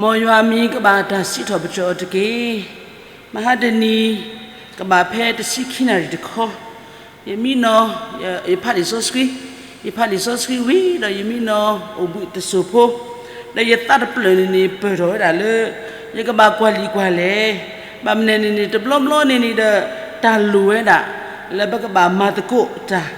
မ်ယွၤအမံၤကဘၣ်တၢ်စံးထီၣ်ပတြၢၤအီၤတက့ၢ်. မဟါတနံၤ ကဘၣ်ဖဲတဆံခံနၣ်ရံၣ်တခီ, ယမံနီၤ, ယဖးလံာ်စီဆှံ, ယဖးလံာ်စီဆှံဝံၤဒီး ယမံနီၤအိၣ်ဘှံးတစိၢ်ဖိ, ဒီးယသးတဖျၢၣ်န့ၣ်န့ၣ် ပၢၢ်ထီၣ်ဝဲဒၣ်လၢ ယကဘၣ်ကွၢ်လံာ်ကွၢ်လဲၢ်, ဘၣ်မနုၤန့ၣ်န့ၣ် တဘျီဘျီန့ၣ်န့ၣ်ဒီး တၢ်လိၣ်ဝဲဒၣ် လၢပကဘၣ်မၤသကိးတၢ်,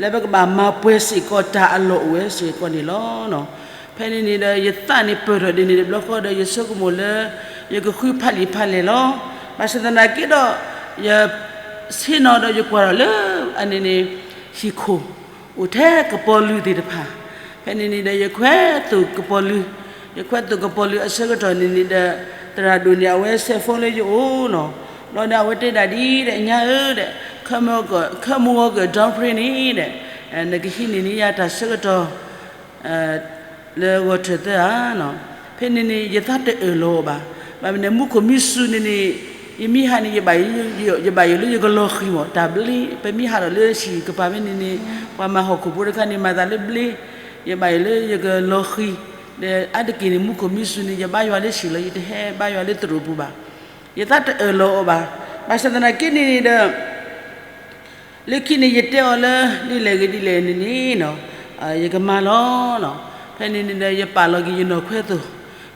လၢပကဘၣ်မၤပှဲၤစ့ၢ်ကီးတၢ်အလီၢ်အိၣ်ဝဲစ့ၢ်ကီးန့ၣ်လီၤ. ဖဲန့ၣ်န့ၣ်ဒီး ယသးန့ၣ်ပၢၢ်ထီၣ်ဒ်န့ၣ်တဘျီဃီဒီး ယဆိကမိၣ်လၢ ယကဃုဖးလံာ်ဖးလဲၢ်လီၤ. ဘၣ်ဆၣ်သနာ်က့ဒီး ယဆ့ၣ်နီၤဒီးယကွၢ်ထီၣ်လၢ အန့ၣ်န့ၣ် ဟံၣ်ခိၣ် အိၣ်ထဲကပီၤလုၢ်သ့ၣ်တဖၣ်, ဖဲန့ၣ်န့ၣ်ဒီး ယခွဲးသိၣ်ကပီၤလုၢ်, ယခွဲးသိၣ်ကပီၤလုၢ်အဆၢကတီၢ်န့ၣ်န့ၣ်ဒီး သရၣ်ဒိၣ်န့ၣ် အဝဲဆဲးဖိလၢယအိၣ်နီၤ, ဘျီဒီးအဝဲတဲဒၣ်ဒ်ဒီး ညါဧၢဒီး ခဲမုၢ်ဂီၤကဒီဖရ့န့ၣ်ဒီး နကဟံးန့ၢ်န့ၢ်ယၤတၢ်ဆၢကတီၢ် လၢဂီၤထၢၣ်သၢဧါနီၤ, ဖဲန့ၣ်န့ၣ် ယသးတအၢၣ်လီၤအီၤဘၣ်. ဘၣ်မနုၤ မူခိၣ်မံစူၤန့ၣ်န့ၣ် ယမ့ၢ်ဟးန့ၣ် ယဘၣ်ယိၣ်လၢယကလီၤဃံၤမး တၢ်ဘျ့, ပမ့ၢ်ဟးထီၣ်လၢဟံၣ်ကပၤဖဲန့ၣ်န့ၣ် ပှၤမၤဟီၣ်ခိၣ်ဖိတခါန့ၣ် မၤသးလၢဘျ့, ယဘၣ်ယိၣ်လၢယကလီၤဃံၤ, ဒီးအါတက့ၢ်န့ၣ် မူခိၣ်မံစူၤန့ၣ် ယဘါယွၤလၢဟံၣ်လီၤ ယတဟဲဘါယွၤလၢသရိာ်ပူၤဘၣ်. ယသးတအၢၣ်လီၤအီၤဘၣ်. ဘၣ်ဆၣ်သနာ်က့န့ၣ်န့ၣ်ဒီး လၢခံန့ၣ် ယတဲအီၤလၢ ဒ်လဲၣ်ဂ့ၤဒ်လဲၣ်န့ၣ်န့ၣ် ယကမၤလီၤ. ဖဲန့ၣ်န့ၣ်ဒီး ယပာ်လီၤက့ၤယနီၢ်ခွဲးသိၣ်,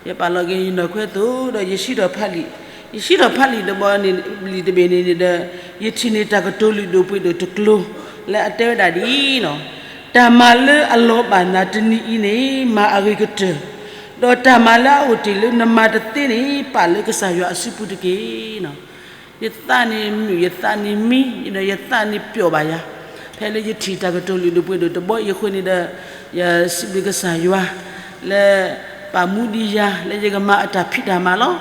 ယပာ်လီၤက့ၤယနီၢ်ခွဲးသိၣ် ဒီးယစံးထီၣ်ဖးလံာ်, ယစံးထီၣ်ဖးလံာ်တဘီန့ၣ် လံာ်တဘ့ၣ်န့ၣ်န့ၣ်ဒီး ယထံၣ်န့ၢ်တၢ်ကတိၤလုၢ်ဒိၣ်ပှ့ၤဒိၣ်တကျိၤ လၢအတဲဝဲဒၣ်ဒ်အံၤနီၤ, တၢ်မၤလၢအလီၤဘၣ်နၤတနံၤအံၤန့ၣ် မၤအဂ့ၤကတၢၢ်, ဒီးတၢ်မၤလၢအအိၣ်တ့ၢ်လၢနမၤတသ့န့ၣ် ပာ်လၢကစၢ်ယွၤအစုပူၤတက့ၢ်. ယသးန့ၣ်မုာ်, ယသးန့ၣ်မံ, ဒီးယသးန့ၣ်ပျီၣ်ဘၣ်ယၤ, ဖဲလၢယထံၣ်တၢ်ကတိၤလုၢ်ဒိၣ်ပှ့ၤဒိၣ်တဘီအံၤအဃိန့ၣ်ဒီး ယစံးဘျုးကစၢ်ယွၤ လၢပာ်မူဒံးယၤ လၢယကမၤအတၢ်ဖံးတၢ်မၤလီၤ.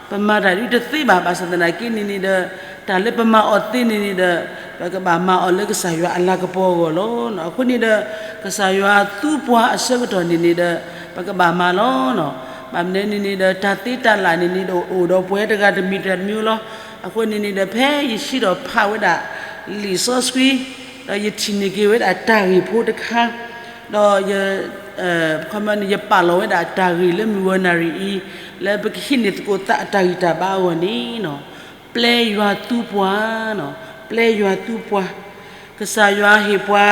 ပမၤတၢ်ဒ်တသ့ဘၣ် ဘၣ်ဆၣ်သနာ်က့န့ၣ်န့ၣ်ဒီး တၢ်လၢပမၤအီၤသ့န့ၣ်န့ၣ်ဒီး ပကဘၣ်မၤအီၤလၢကစၢ်ယွၤအလၤကပီၤအဂီၢ်လီၤ. အဃိန့ၣ်ဒီး ကစၢ်ယွၤသူပှၤအဆၢကတီၢ်န့ၣ်န့ၣ်ဒီး ပကဘၣ်မၤလီၤ. ဘၣ်မနုၤန့ၣ်န့ၣ်ဒီး တၢ်သ့တၢ်လၣ်န့ၣ်န့ၣ်ဒီး အိၣ်ဒီးပှၤတဂၤတမံၤတမံၤလီၤ. အဃိန့ၣ်န့ၣ်ဒီး ဖဲယစံးထီၣ်ဖးဝဲဒၣ် လံာ်စီဆှံ ဒီးယထံၣ်န့ၢ်က့ၤဝဲဒၣ်တၢ်ဂ့ၢ်ဖိတခါ, ဒီး ခီမီန့ၣ် ယပာ်လီၤဝဲဒၣ်တၢ်ဂ့ၢ်လၢမုၢ်ဂီၤနၣ်ရံၣ်အံၤ လၢပကဟံးန့ၢ်သကိးသးအတၢ်ဂံၢ်တၢ်ဘါအဂီၢ်န့ၣ် ပျဲယွၤသူပှၤ, ပျဲယွၤသူပှၤ, ကစၢ်ယွၤဟ့ၣ်ပှၤ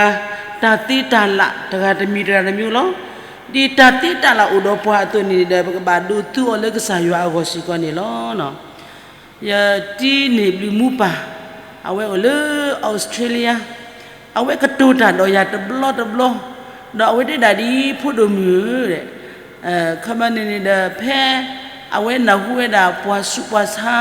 တၢ်သ့တၢ်လၣ်တဂၤတမံၤတဂၤတမံၤလီၤ. ဒ်တၢ်သ့တၢ်လၣ်အိၣ်ဒီးပှၤအသိးန့ၣ်ဒီး ပကဘၣ်ဒိးသူအီၤလၢကစၢ်ယွၤအဂီၢ်စ့ၢ်ကီးန့ၣ်လီၤ. ယတံၤန့ၢ်ဘျုးမူပၢ် အဝဲအိၣ်လၢ Australia, အဝဲကတိၤတၢ်ဒီးယၤတဘျီတဘျီ, ဒီးအဝဲတဲဒၣ်ဒ် ဖိဒိၣ်မုၣ်ဧၢ, ခီမီန့ၣ်န့ၣ်ဒီး ဖဲအဝဲနၢ်ဟူဝဲဒၣ်ပှၤဆူးပှၤဆါ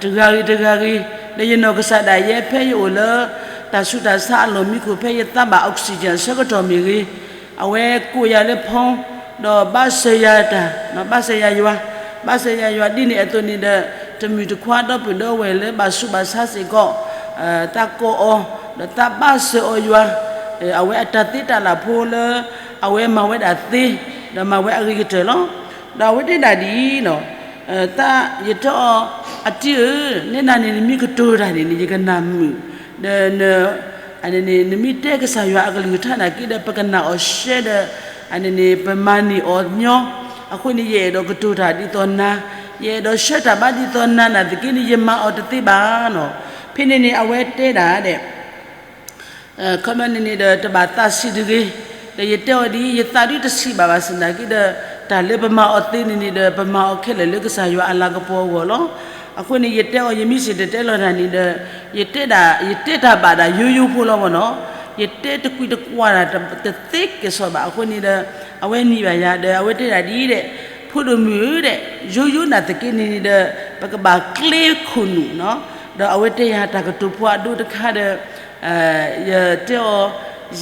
တဂၤဂ့ၤတဂၤဂ့ၤ, ဒီးယနီၢ်ကစၢ်ဒၣ်ယဲ ဖဲယအိၣ်လၢ တၢ်ဆူးတၢ်ဆါအလီၢ်မံခိၣ် ဖဲယသးဘၣ် oxygen အဆၢကတီၢ်မ့ၢ်ဂ့ၤ, အဝဲကိးယၤလၢ phone, ဒီးဘၣ်စၢၤယၤတၢ်, ဘၣ်စၢၤယၤယွၤ, ဘၣ်စၢၤယၤယွၤဒ်န့ၣ်အသိးန့ၣ်ဒီး တမုၢ်တခွါဒီပုၢ်ဒီဝဲၢ်လၢဘၣ်ဆူးဘၣ်ဆါစ့ၢ်ကီး သးကိးအီၤ, ဒီးသးဘၣ်စၢၤအီၤယွၤ, အဝဲအတၢ်သ့တၢ်လၣ်ဖိလၢ အဝဲမၤဝဲဒၣ်သ့, ဒီးမၤဝဲအဂ့ၤကတၢၢ်လီၤ. ဒီးအဝဲတဲဒၣ်ဒ်အံၤ, သးယတဲအီၤ, အတံၤဧၢ, နဲဒၣ်န့ၣ် နမ့ၢ်ကတိၤတၢ်န့ၣ်န့ၣ် ယကနၢ်မုာ်, ဒီး နမ့ၢ်တဲကစၢ်ယွၤအကလုၢ်ကထါနာ်က့ဒီး ပကနၣ်အီၤရှဲဒီး အန့ၣ်န့ၣ် ပမၤန့ၢ်အီၤညီ, အဃိန့ၣ် ယအဲၣ်ဒိးကတိၤတၢ်ဒ်သိးနၤ, ယအဲၣ်ဒိးဆှၢတၢ်ဘါဒ်သိးနၤနာ်သက့န့ၣ် ယမၤအီၤတသ့ဘၣ်နီၤ. ဖဲန့ၣ်န့ၣ် အဝဲတဲဒၣ်ဒဲး ခီမီန့ၣ်န့ၣ်ဒီး တဘၣ်သးဆံးတဂ့ၤ, ဒီးယတဲအီၤဒ်အံၤ ယသးဒ်တဆံးဘၣ်ဘၣ်ဆၣ်သနာ်က့ဒီး တၢ်လၢပမၤအီၤသ့န့ၣ်န့ၣ်ဒီး ပမၤအီၤခဲလၢာ်လၢကစၢ်ယွၤအလၤကပီၤအဂီၢ်လီၤ. အဃိန့ၣ် ယတဲအီၤ ယမ့ၢ်စံၣ်တဲၤတဲလီၤတၢ်န့ၣ်ဒီး ယတဲဒၣ် ယတဲတၢ်ဘၣ်ဒၣ်ယိယိဖိလီၤမ့ၢ်နီၤ, ယတဲတကွံာ်တကွၢ်ဒၣ်တသ့ကစီၣ်ဘၣ်. အဃိန့ၣ်ဒီး အဝဲနံၤဘၣ်ယၤဒီး အဝဲတဲဒၣ်ဒ်အံၤဒဲး, ဖိဒိၣ်မုၣ်ဧၢဒဲး, ယိယိနာ်သက့န့ၣ်န့ၣ်ဒီး ပကဘၣ်ကျ့ခိၣ်နူာ်နီၤ, ဒီးအဝဲတဲယၤတၢ်ကတိၤဖိအဒိတခါဒီး ယတဲအီၤ,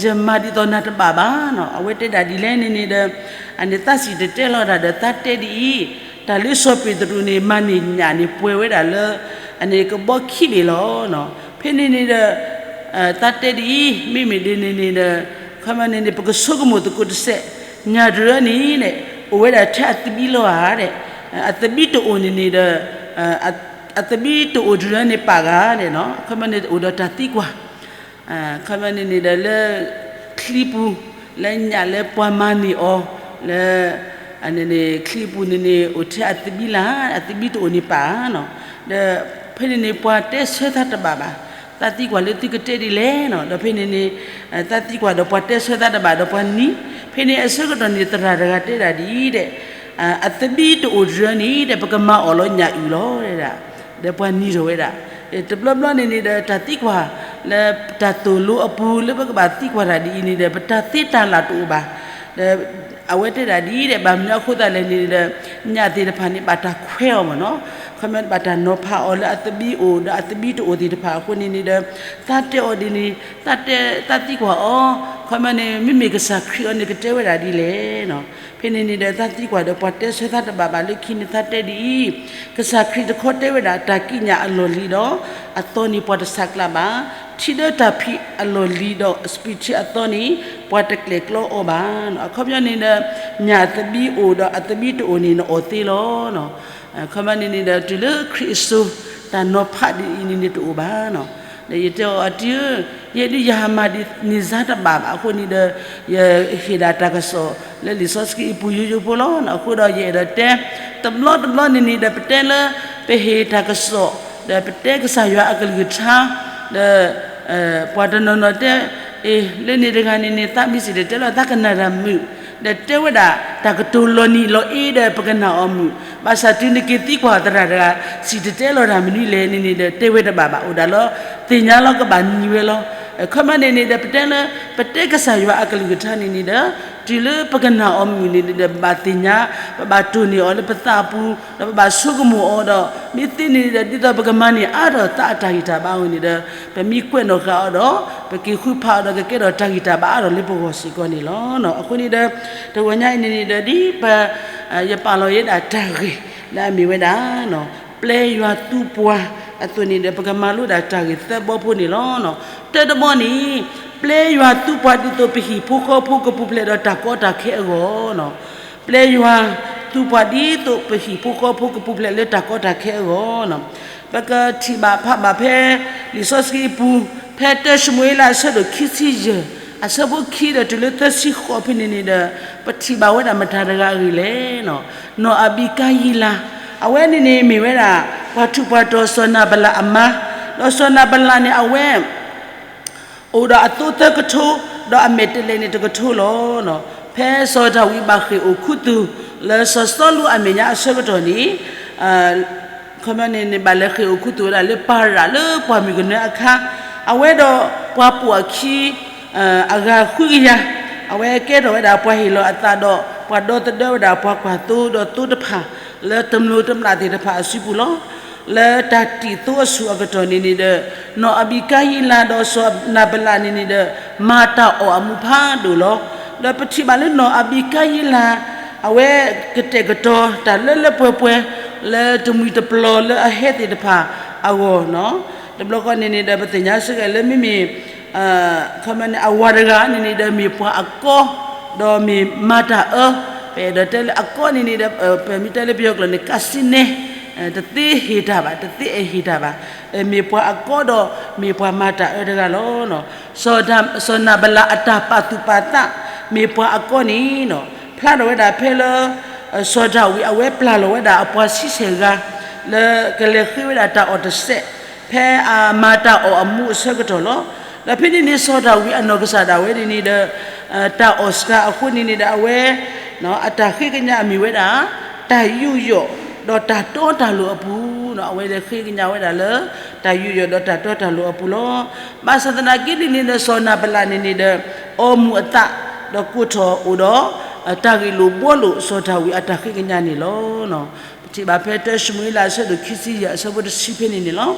ယမၤဒ်သိးနၤတဘၣ်ဘၣ်နီၤ. အဝဲတဲဒၣ်ဒ်လဲၣ်န့ၣ်န့ၣ်ဒီး အန့ၣ်သးစံၣ်တဲၤတဲလီၤတၢ်ဒီးသးတဲဒ်အံၤ, တၢ်လၢစီၤပ့းတရူးန့ၣ် မၤန့ၢ်ညၣ်န့ၣ်ပှဲၤဝဲဒၣ်လၢ အန့ၣ်ကဘီခံဘ့ၣ်လီၤ. ဖဲန့ၣ်န့ၣ်ဒီး သးတဲဒ်အံၤ, မ့မ့ၢ်ဒ်န့ၣ်န့ၣ်ဒီး ခီမီန့ၣ်န့ၣ် ပကဆိကမိၣ်သကိးတစဲး, ညၣ်တရၢန့ၣ်န့ၣ် အိၣ်ဝဲဒၣ်ထဲအသဘံလီၤဧါဒဲး, အသဘံတအိၣ်န့ၣ်န့ၣ်ဒီး အသဘံတအိၣ်တရၢန့ၣ်ပာ်ဂၤဒဲးနီၤ, ခီမီန့ၣ်အိၣ်ဒီးတၢ်သံကွၢ် ခီမီန့ၣ်န့ၣ်ဒီးလၢ ချံပူၤ လၢညၣ်လၢပှၤမၤန့ၢ်အီၤ လၢ န့ၣ် ချံအပူၤန့ၣ်န့ၣ် အိၣ်ထဲအသဘံၣ်လၢ်, အသဘံၣ်တအိၣ်န့ၣ်ပာ်နီၤ. ဒီးဖဲန့ၣ်န့ၣ် ပှၤတဲဆၢသးတဘၣ်ဘၣ်, သးသံကွၢ်လၢသုကတဲဒ်လဲၣ်နီၤ. ဒီးဖဲန့ၣ်န့ၣ် သးသံကွၢ်ဒီးပှၤတဲဆၢသးတဘၣ်ဒီးပှၤနံၤ, ဖဲန့ၣ်အဆၢကတီၢ်န့ၣ် သရၣ်တဂၤတဲဒၣ်ဒ်အံၤဒီး အသဘံၣ်တအိၣ်တရၢန့ၣ်ဒီး ပကမၤအီၣ်လီၤညၣ်အုၣ်လီၤဒၣ်, ဒီးပှၤနံၤထီၣ်ဝဲဒၣ်. တဘျီဘျီန့ၣ်န့ၣ်ဒီး တၢ်သံကွၢ်လၢတၢ်သိၣ်လိအပူၤလၢပကဘၣ်သံကွၢ်တၢ်ဒ်အံၤန့ၣ်ဒီး ပတၢ်သ့တၢ်လၢ်တအိၣ်ဘၣ်. ဒီးအဝဲတဲဒၣ်ဒ်အံၤဒီး ဘၣ်မနုၤအဃိသတးလဲၣ်န့ၣ်ဒီး ညၣ်သ့ၣ်တဖၣ်န့ၣ် ဘၣ်တၢ်ခွဲးအီၤမ့ၢ်နီၤ, ခီမ့ၢ်ဘၣ်တၢ်နီၤဖးအီၤလၢအသဘံၣ်အိၣ်ဒီးအသဘံၣ်တအိၣ်သ့ၣ်တဖၣ်အဃိန့ၣ်န့ၣ်ဒီး သးတဲအီၤဒ်န့ၣ် သးတဲ သးသံကွၢ်အီၤ, ခီမ့ၢ်န့ၣ် မ့မ့ၢ်ကစၢ်ခရံာ်အီၤန့ၣ် ကတဲဝဲဒၣ်ဒ်လဲၣ်နီၤ. ဖဲန့ၣ်န့ၣ်ဒီး သးသံကွၢ်ဒီးပှၤတဲဆၢသးတဘၣ်ဘၣ်လၢခံန့ၣ် သးတဲဒ်အံၤ, ကစၢ်ခရံာ်တခီတဲဝဲဒၣ် တၢ်ကံးညာ်အလီၢ်လံၤဒီး အသီန့ၣ်ပှၤတဆးကျးဘၣ်, ထံဒၢတၢ်ဖံးအလီၢ်လံၤဒီး စပံးထံအသီန့ၣ် ပှၤတကျဲၣ်ကျီအီၤဘၣ်နီၤ. အခီပညီန့ၣ်ဒီး ညၣ်သဘံၣ်အိၣ်ဒီးအသဘံၣ်တအိၣ်န့ၣ် နအီၣ်သ့လီၤနီၤ. အခီပညီန့ၣ်န့ၣ်ဒီး တုၤလၢခရံာ်အစိၤ တၢ်နီၤဖးဒ်အံၤန့ၣ်န့ၣ်တအိၣ်ဘၣ်နီၤ. ဒီးယတဲအီၤ အတံဧၢ, ယဲဒုးယဟးမၤဒ်န့ၣ်စါတဘၣ်ဘၣ်အဃိန့ၣ်ဒီး ယဟ့ၣ်ဒၣ်တၢ်ကစီၣ်လၢလံာ်စီဆှံအပူၤယိယိဖိလီၤ. အဃိဒီးယအဲၣ်ဒိးတဲ တဘျီတဘျီန့ၣ်န့ၣ်ဒီး ပတဲလၢ ပဟ့ၣ်တၢ်ကစီၣ် ဒီးပတဲကစၢ်ယွၤအကလုၢ်ကထါ ဒီး ပှၤတနီၤနီၤတဲ အ့ လၢန့ၣ်တဂၤန့ၣ်န့ၣ် သးမ့ၢ်စံၣ်တဲၤတဲလီၤ သးကနၣ်တၢ်မုာ် ဒီးတဲဝဲဒၣ်တၢ်ကတိၤလီၤနံၤလီၤအ့ဒီး ပကနၣ်အီၤမုာ်, ဘၣ်ဆၣ်တုၤနက့ၤသံကွၢ်သရၣ်တဂၤ စံၣ်တဲၤတဲလီၤတၢ်မနုၤလဲၣ်န့ၣ်န့ၣ်ဒီး တဲဝဲတဘၣ်ဘၣ် အိၣ်ဒၣ်လီၤ သ့ၣ်ညါလီၤ ကဘၣ်နံၤဝဲလီၤ. အခီပညီန့ၣ်န့ၣ်ဒီး ပတဲလၢ ပတဲကစၢ်ယွၤအကလုၢ်ကထါန့ၣ်န့ၣ်ဒီး တုၤလၢပကနၣ်အီၤမုာ်န့ၣ်န့ၣ်ဒီး ပဘၣ်သ့ၣ်ညါ ပဘၣ်တိၢ်န့ၢ်အီၤလၢပသးအပူၤ ဒီးပဘၣ်ဆိကမိၣ်အီၤဒီး မ့ၢ်သ့န့ၣ်ဒီး ဒ်သိးပကမၤန့ၢ်အါထီၣ်သးအတၢ်ဂံၢ်တၢ်ဘါအဂီၢ်န့ၣ်ဒီး ပမ့ၢ်ကွဲးနီၣ်ဃာ်အီၤဒီး ပက့ၤဃုဖးအီၤဒီး ကကဲထီၣ်တၢ်ဂံၢ်တၢ်ဘါအါထီၣ်လၢပဂီၢ်စ့ၢ်ကီးန့ၣ်လီၤ. အဃိန့ၣ်ဒီး တဂီၤညါအံၤန့ၣ်န့ၣ်ဒီး ဒ်ပ ယပာ်လီၤယဲဒၣ်တၢ်ဂ့ၢ်လၢအမ့ၢ်ဝဲဒၣ် ပျဲယွၤသူပှၤအသိးန့ၣ်ဒီး ပကမၤလိဒၣ်တၢ်ဂ့ၢ်သၢဘီဖိန့ၣ်လီၤ. တၢတဘီန့ၣ် ပျဲယွၤသူပှၤဒ်သိးပဟံၣ်ဖိဃီဖိကပူၤဖျဲးဒီးတၢ်ကီတၢ်ခဲအဂီၢ် ပျဲယွၤသူပှၤဒ်သိးပဟံၣ်ဖိဃီဖိကပူၤဖျဲးလၢတၢ်ကီတၢ်ခဲအဂီၢ်. ပကထံၣ်ဘၣ်ဖးဘၣ်ဖဲ လံာ်စီဆှံအပူၤ ဖဲတၢၡမူၤအ့လးအဆၢဒိၣ်ခံဆံယဲၢ် အဆၢဖိခံဒီးတုၤလၢသၢဆံဃိးဖဲန့ၣ်န့ၣ်ဒီး ပထံၣ်ဘၣ်ဝဲဒၣ်မတၤတဂၤအဂ့ၢ်လဲၣ်. နီၢ်အဘံကါယံလၤ အဝဲန့ၣ်န့ၣ်မ့ၢ်ဝဲဒၣ် ပှၤထူးပှၤတီၤစီၤနၤဘလးအမါ, ဒီးစီၤနၤဘလးန့ၣ် အဝဲ အိၣ်ဒီးအသိသၢကထိ, ဒီးအမဲာ်တဲးလဲးန့ၣ်တကထိလီၤ. ဖဲစီၤဒၤဝံးဘၣ်ဃ့ၢ်အိၣ်ခူသူၣ် လၢစီၤစီလူးအမဲာ်ညါအဆၢကတီၢ်န့ၣ် ခီပညီန့ၣ်န့ၣ် ဘၣ်လဲၤဃ့ၢ်အိၣ်ခူသူၣ်ဝဲဒၣ်လၢပၤရၣ်လၢပှၢ်မုၢ်ကနၢအခါ, အဝဲဒီးပှၤပိာ်အခံ အဂၤဃုကယၤ, အဝဲကဲထီၣ်ဝဲဒၣ်ပှၤဟ့ၣ်လီၤအသးဒီး ပှၤဒီသဒၢဝဲဒၣ်ပှၤကွၢ်သိဒီးသိတဖၣ် လၢတမျိးတမျာ်သ့ၣ်တဖၣ်အစုပူၤလီၤ. လၢတၢ်တံာ်သိအဆူၣ်အကတီၢ်န့ၣ်န့ၣ်ဒီး နီၢ်အဘံကါယံလၤဒီးစီၤနၤဘလးန့ၣ်န့ၣ်ဒီး မၤတၢ်အီၣ်အမူးဖးဒိၣ်လီၤ. ဒီးပထံၣ်ဘၣ်လၢနီၢ်အဘံကါယံလၤ အဝဲကတဲာ်ကတီၤတၢ်လၢလၢပှဲၤပှဲၤ လၢတမှံၤတပျီၤလၢအဟဲသ့ၣ်တဖၣ်အဂီၢ်, တဘျီဃီန့ၣ်န့ၣ်ဒီး ပသ့ၣ်ညါစ့ၢ်ကီးလၢမ့မ့ၢ် ခီပညီန့ၣ် အဝၤတဂၤန့ၣ်န့ၣ်ဒီး မ့ၢ်ပှၤအကီ ဒီးမ့ၢ်မၤတၢ်အၢ, ပအဲၣ်ဒိးတဲလၢအကီန့ၣ်န့ၣ်ဒီး ပမ့ၢ်တဲလၢပယီၤကျိာ်န့ၣ် ကးစံနဲ, တသ့ဟ့ၣ်တၢ်ဘၣ် တသ့အဲၣ်ဟ့ၣ်တၢ်ဘၣ်, မ့ၢ်ပှၤအကီဒီးမ့ၢ်ပှၤမၤတၢ်အၢတဂၤလီၤ. စီၤနၤဘလးအတၢ်ပာ်သူၣ်ပာ်သး မ့ၢ်ပှၤအကီန့ၣ် ဖျါထီၣ်ဝဲဒၣ်ဖဲလၢ စီၤဒၤဝံးအဝဲပျၢ်လီၤဝဲဒၣ်အပှၤဆံဆဲၣ်ဂၤ လၢကလဲၤဃ့ဝဲဒၣ်တၢ်အီၣ်တစဲး ဖဲအမၤတၢ်အီၣ်အမူးအဆၢကတီၢ်လီၤ. ဒီးဖဲန့ၣ်န့ၣ် စီၤဒၤဝံးအနီၢ်ကစၢ်ဒၣ်ဝဲန့ၣ်န့ၣ်ဒီး တၢ်အီၣ်စှၤအဃိန့ၣ်န့ၣ်ဒီး အဝဲ အတၢ်ဃ့ကညးအမ့ၢ်ဝဲဒၣ် တၢ်ယူးယီၣ်ဒီးတၢ်တီတၢ်လိၤအပူၤ, အဝဲဃ့ကညးဝဲဒၣ်လၢ တၢ်ယူးယီၣ်ဒီးတၢ်တီတၢ်လိၤအပူၤလီၤ. ဘၣ်ဆၣ်သနာ်က့န့ၣ်န့ၣ်ဒီး စီၤနၤဘလးန့ၣ်န့ၣ်ဒီး အီမူးအသး ဒီးကိးထီၣ်အိၣ်ဒီး တၢ်ဂ့ၢ်လိာ်ဘှီလိာ် စီၤဒၤဝံးအတၢ်ဃ့ကညးန့ၣ်လီၤ. ပထံၣ်ဘၣ်ဖဲတၢၡမူၤအ့လး အဆၢဒိၣ်ခံဆံယဲၢ် အဆၢဖိတဆံဖဲန့ၣ်န့ၣ်လီၤ.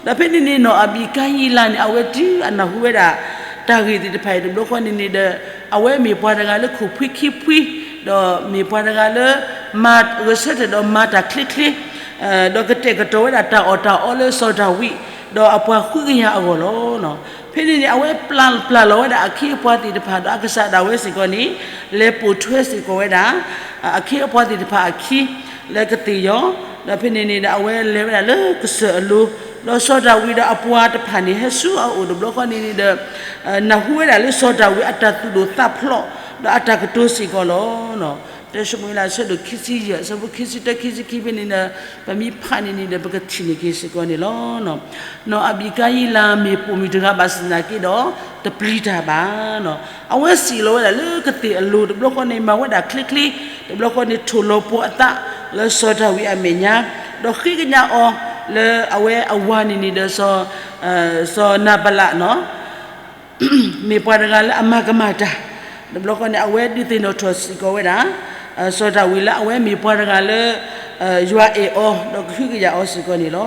ဒီးဖဲန့ၣ်န့ၣ် နီၢ်အဘံကါယံလၤန့ၣ် အဝဲတုၤအနၢ်ဟူဝဲဒၣ် တၢ်ဂ့ၢ်သ့ၣ်တဖၣ်အံၤတဘျီဃီန့ၣ်န့ၣ်ဒီး အဝဲမ့ၢ်ပှၤတဂၤလၢခိၣ်ဖှံခံဖှံ, ဒီးမ့ၢ်ပှၤတဂၤလၢ မၤဂဲၤဆၢထၢၣ်ဒီးမၤတၢ်ချ့ချ့ ဒီးကတဲာ်ကတီၤဝဲဒၣ်တၢ်အီၣ်တၢ်အီလၢစီၤဒၤဝံး ဒီးအပှၤဃုကယၤအဂီၢ်လီၤ. ဖဲန့ၣ်န့ၣ် အဝဲပျၢ်လီၤဝဲဒၣ်အခ့အပှၤသ့ၣ်တဖၣ် ဒီးအကစၢ်ဒၣ်ဝဲစ့ၢ်ကီးန့ၣ် လဲၤပိာ်ထွဲစ့ၢ်ကီးဝဲဒၣ် အခ့အပှၤသ့ၣ်တဖၣ်အခံ လၢကသ့ၣ်ယီၤ, ဒီးဖဲန့ၣ်န့ၣ်ဒီး အဝဲလဲၤဝဲဒၣ်လၢကစၢၢ်အလိၤ, ဒီးစီၤဒၤဝံးဒီးအပှၤတဖၣ်န့ၣ် ဟဲဆူအအိၣ်တဘျီဃီန့ၣ်န့ၣ်ဒီး နၢ်ဟူဝဲဒၣ်လၢစီၤဒၤဝံးအတၢ်သူၣ်ဒိၣ်သးဖျိး ဒီးအတၢ်ကတိၤစ့ၢ်ကီးလီၤ. တၢၡမူၤအ့လး အဆၢဒိၣ်ခံဆံယဲၢ် အဆၢဖိခံဆံတၢ ခံဆံခံဖဲန့ၣ်ဒီး ပမ့ၢ်ဖးန့ၣ်န့ၣ်ဒီး ပကထံၣ်န့ၢ်က့ၤစ့ၢ်ကီးန့ၣ်လီၤ. နီၢ်အဘံကၤယံလး မ့ၢ်ပိာ်မုၣ်တဂၤဘၣ်ဆၣ်သနာ်က့ဒီး တပျံၤတၢ်ဘၣ်. အဝဲစံၣ်လီၤဝဲဒၣ်လၢကသ့ၣ်အလိၤ တဘျီဃီန့ၣ် မၤဝဲဒၣ်ချ့ချ့, တဘျီဃီန့ၣ် ထိၣ်လီၤပှီၤအသးလၢစီၤဒၤဝံးအမဲာ်ညါ, ဒီးဃ့ကညးအီၤလၢအဝဲအဝၤန့ၣ်န့ၣ်ဒီး စီၤနၤဘလးနီၤ မ့ၢ်ပှၤတဂၤလၢအမၤကမၣ်တၢ်, တဘျီဃီန့ၣ် အဝဲဒုးသ့ၣ်နီၣ်ထီၣ်စ့ၢ်ကီးဝဲဒၣ် စီၤဒၤဝံးလၢအဝဲမ့ၢ်ပှၤတဂၤလၢ ယွၤအဲၣ်အီၤ ဒီးကဟုကယာ်အီၤစ့ၢ်ကီးန့ၣ်လီၤ.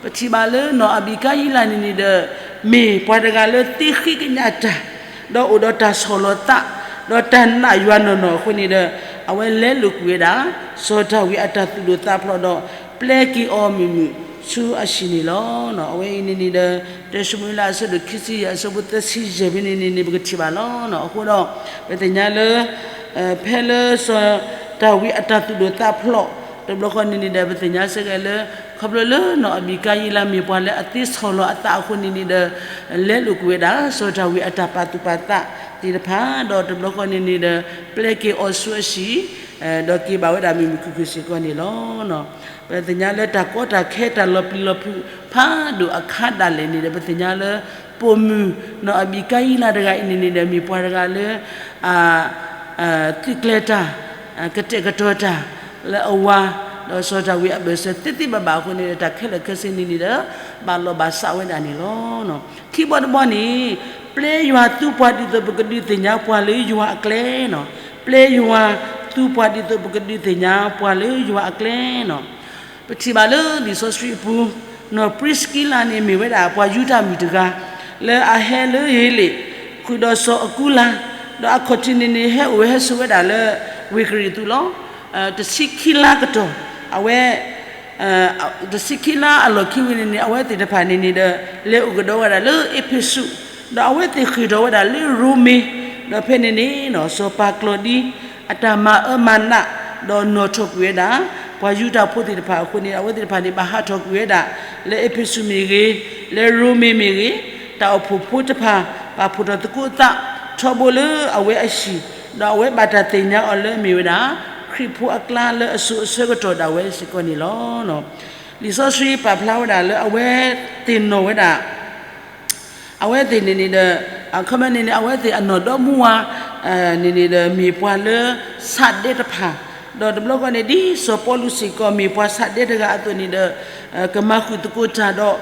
ပထံၣ်ဘၣ်လၢနီၢ်အဘံကၤယံလးန့ၣ်န့ၣ်ဒီး မ့ၢ်ပှၤတဂၤလၢသ့ဃ့ကညးတၢ်, ဒီးအိၣ်ဒီးတၢ်ဆီၣ်လီၤသး, ဒီးတၢ်နာ်ယွၤနီၢ်နီၢ်အဃိန့ၣ်ဒီး အဝဲလဲလိာ်ကွံာ်ဝဲဒၣ် စီၤဒၤဝံးအတၢ်သူၣ်ဒိၣ်သးဖျိးဒီး ပျဲက့ၤအီၤမုာ်မုာ်ဆူအဟံၣ်န့ၣ်လီၤ. အဝဲအံၤန့ၣ်န့ၣ်ဒီး တၢၡမူၤအ့လး အဆၢဒိၣ်ခံဆံယဲၢ် အဆၢဖိသၢဆံယဲၢ်ဖဲန့ၣ်န့ၣ်န့ၣ် ပကထံၣ်ဘၣ်လီၤ. အဃိဒီး ပသ့ၣ်ညါလၢ ဖဲလၢစီၤဒၤဝံးအတၢ်သူၣ်ဒိၣ်သးဖျိး တဘျီဃီန့ၣ်န့ၣ်ဒီး ပသ့ၣ်ညါစ့ၢ်ကီးလၢ ခီဖျိလၢနီၢ်အဘံကၤယံလး မ့ၢ်ပှၤလၢအသ့ဆီၣ်လီၤအသးအဃိန့ၣ်န့ၣ်ဒီး လဲလိာ်ကွံာ်ဝဲဒၣ် စီၤဒၤဝံးအတၢ်ပာ်သူၣ်ပာ်သးသ့ၣ်တဖၣ် ဒီးတဘျီဃီန့ၣ်န့ၣ်ဒီး ပျဲက့ၤအီၤဆူအဟံၣ် ဒီးက့ၤဘၣ်ဝဲဒၣ်မုာ်မုာ်ခုၣ်ခုၣ်စ့ၢ်ကီးန့ၣ်လီၤ. ပသ့ၣ်ညါလၢတၢ်ကီတၢ်ခဲတၢ်လီၤပျံၤလီၤဖုးဖးဒိၣ်အခါဒၣ်လဲာ်န့ၣ်ဒီး ပသ့ၣ်ညါလၢ ပိာ်မုၣ်နီၢ်အဘံကၤယံလးတဂၤအံၤန့ၣ်န့ၣ်ဒီး မ့ၢ်ပှၤတဂၤလၢ သုးကျဲၤတၢ် ကတဲာ်ကတီၤတၢ် လၢအဝၤ ဒီးစီၤဒၤဝံးအဘၢၣ်စၢၤသ့သ့ဘၣ်ဘၣ်အဃိန့ၣ်ဒီး တၢ်ခဲလၢာ်ခဲဆ့န့ၣ်န့ၣ်ဒီး ဘၣ်လီၢ်ဘၣ်စးဝဲဒၣ်န့ၣ်လီၤ. ခံဘီတဘီန့ၣ် ပျဲယွၤသူပှၤဒ်သိးပကဒုးသ့ၣ်ညါပှၤလၢယွၤအကျဲနီၤ, ပျဲယွၤသူပှၤဒ်သိးပကဒုးသ့ၣ်ညါပှၤလၢယွၤအကျဲနီၤ. ပထံၣ်ဘၣ်လၢလံာ်စီဆှံအပူၤ နီၢ်ပြံးစကံလးန့ၣ် မ့ၢ်ဝဲဒၣ်ပှၤယူဒၤမုၣ်တဂၤ လၢအဟဲလၢဟ့လ့ၣ် ဃုာ်ဒီးစီၤအကူလါ, ဒီးအခီၣ်ထံးန့ၣ်န့ၣ် ဟဲအိၣ်ဝဲဟဲဆိးဝဲဒၣ်လၢ ဝ့ၢ်ကရံၣ်သူးလီၤ. တဆံခံလါကတီၢ် အဝဲ တဆံခံလါအလီၢ်ခံဝံၤန့ၣ်န့ၣ် အဝဲသ့ၣ်တဖၣ်န့ၣ်န့ၣ်ဒီး လဲၤအိၣ်ကဒီးဝဲဒၣ်လၢအ့းဖ့းစူး, ဒီးအဝဲသ့ၣ်ဃ့ၢ်ထီၣ်ဝဲဒၣ်လၢရိမ့ၤ, ဒီးဖဲန့ၣ်န့ၣ် စီၤပၤကျီဒံ အတၢ်မၤအၢမၤနး ဒီးနီၣ်ထီၣ်ကွံာ်ဝဲဒၣ် ပှၤယူဒၤဖိသ့ၣ်တဖၣ်အဃိန့ၣ် အဝဲသ့ၣ်တဖၣ်န့ၣ် ဘၣ်ဟးထီၣ်ကွံာ်ဝဲဒၣ် လၢအ့းဖ့းစူးမ့ၢ်ဂ့ၤ, လၢရိမ့ၤမ့ၢ်ဂ့ၤ, တၢ်အိၣ်ဖှိၣ်ဖိတဖၣ် ပာ်ဖှိၣ်ထီၣ်သကိးအသး ထီဘိလၢအဝဲအဟံၣ်, ဒီးအဝဲဘၣ်တၢ်သ့ၣ်ညါအီၤလၢအမ့ၢ်ဝဲဒၣ် ခရံာ်ဖိအကျါလၢအစိၤအဆၢကတီၢ်ဒၣ်ဝဲစ့ၢ်ကီးန့ၣ်လီၤ. လံာ်စီဆှံပာ်ဖျါဝဲဒၣ်လၢအဝဲသ့ၣ်နီၣ်ဝဲဒၣ် အဝဲသ့ၣ်န့ၣ်န့ၣ်ဒီး အခီပညီန့ၣ်န့ၣ် အဝဲသ့ၣ်အနီၢ်ဒီမါဝၤ န့ၣ်န့ၣ်ဒီး မ့ၢ်ပှၤလၢဆးဒဲတဖၣ်, ဒီးတဘျီဃီန့ၣ် ဒ်စီၤပီလူးစ့ၢ်ကီး မ့ၢ်ပှၤဆးဒဲတဂၤအသိးန့ၣ်ဒီး ကမၤဃုာ်သကိးတၢ်ဒီး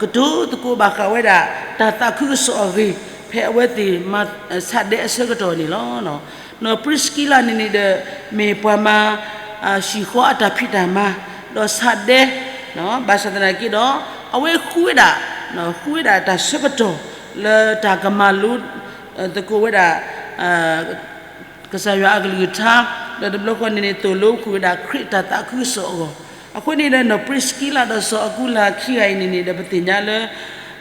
ကတိၤသကိးဘၣ်ဃးဝဲဒၣ် တၢ်သးခုကစီၣ်အဂ့ၢ် ဖဲအဝဲသ့ၣ်မၤဆးဒဲအဆၢကတီၢ်န့ၣ်လီၤ. နီၢ်ပြံးစကံလးန့ၣ်န့ၣ်ဒီး မ့ၢ်ပှၤမၤ ဟံၣ်ဃီအတၢ်ဖံးတၢ်မၤ ဒီးဆးဒဲ ဘၣ်ဆၣ်သနာ်က့ဒီး အဝဲဃုဝဲဒၣ် ဃုဝဲဒၣ်တၢ်ဆၢကတီၢ် လၢတၢ်ကမၤလိသကိးဝဲဒၣ် ကစၢ်ယွၤအကလုၢ်ကထါ, ဒီးတဘျီဃီန့ၣ်န့ၣ် သိၣ်လိဃုာ်ဝဲဒၣ်ခရံာ်အတၢ်သးခုကစီၣ်အဂီၢ်, အဃိန့ၣ်ဒီး နီၢ်ပြံးစကံလးဒီးစီၤအကူလါခံဂၤအံၤန့ၣ်န့ၣ်ဒီး ပသ့ၣ်ညါလၢ